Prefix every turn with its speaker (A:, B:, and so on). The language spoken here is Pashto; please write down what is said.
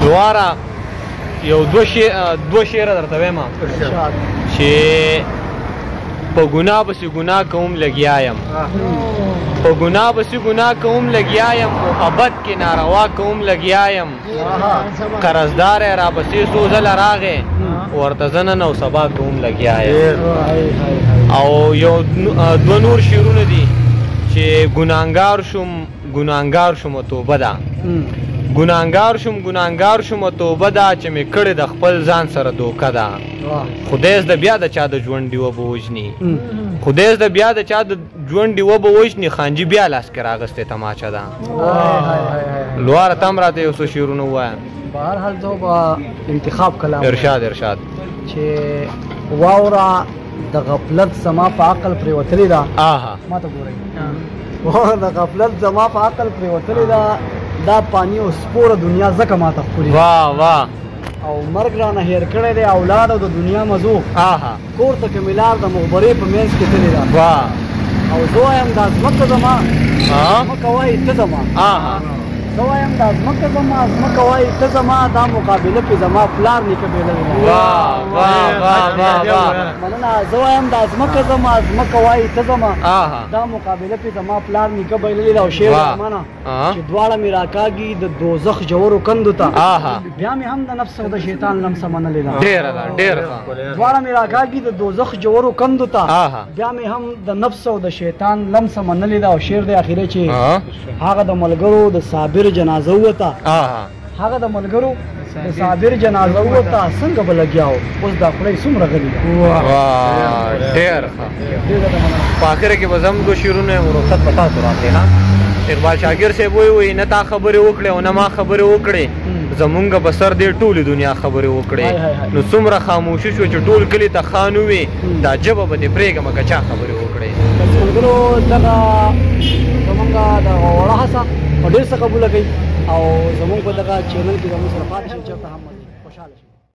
A: لواره یو دوه شعره درته وایم چې په ګناه پسې ګناه کوم لګیا یم، په ګناه پسې ګناه کوم لګیا یم، محبت کې ناروا کوم لګیا یم، قرضدار یې راپسې څو ځله راغی ورته زه نن او سبا کوم لګیا یم. او یو دوه نور شعرونه دي چې ګناهګار شوم ګناهګار شوم توبه ده، ګناهګار شوم ګناهګار شوم توبه ده، چې مې کړې د خپل ځان سره دوکه ده، خدای زده بیا د چا د ژوند ډیوه به وژني، خدای زده بیا د چا د ژوند ډیوه به وژني، خانجي بیا لاس کې راغستې تماچه ده. لواره ته هم راته یو څو شعرونه ووایه.
B: بهر حال زه به انتخاب کلام.
A: ارشاد ارشاد.
B: چې واوره د غفلت زما په عقل پرېوتلې ده، ما ته ګورئ، واوره د غفلت زما په عقل پرېوتلې ده، دا پانی او سپوره دنیا ځکه ما ته ښکلې.
A: واه واه.
B: او مرګ رانه هېر کړی دی اولاد او د دنیا مزو، کور ته که مې لار د مغبرې په منځ کې تللې ده.
A: واه.
B: او زه وایم دا ځمکه زما، ځمکه وایي ته زما، زه وایم دا ځمکه زما، ځمکه وایي ته زما، دا مقابله کې زما پلار نیکه بېللې ده.
A: واه واه واه واه واه.
B: مننه. زه وایم دا ځمکه زما، ځمکه وایي ته زما، دا مقابله کې زما پلار نیکه بېللې ده. او شعر مننه چې دواړه مې راکاږي د دوزخ ژورو کندو ته، بیا مې هم د نفس او د شیطان لمسه منلې ده.
A: ډېره ده، ډېره ښه.
B: دواړه مې راکاږي د دوزخ ژورو کندو ته، بیا مې هم د نفس او د شیطان لمسه منلې ده. او شعر دی اخیری چې هغه د ملګرو د صابر جنازه ووته، هغه د ملګرو د صابر جنازه ووته، څنګه به لګیا و اوس دا خوله یې څومره غلې ده.
A: واه ډېر ښه. په اخره کې به زه هم دوه شعرونه رخصت به تاسو راکړئ. ها اقبال شاګر صاحب وایي نه تا خبرې وکړې او نه ما خبرې وکړې، زمونږ په سر دې ټولې دنیا خبرې وکړې، نو څومره خاموشي شو چې ټول کلي ته خان ووي، دا ژبه به دې پرېږم که چا خبرې وکړې.
B: بس ملګرو دغه زمونږ دغه وړه هڅه په ډېر څه قبوله کوي او زمونږ په دغه چینل کې زمونږ سره پاتې شئ، چېرته هم خوشحاله شئ.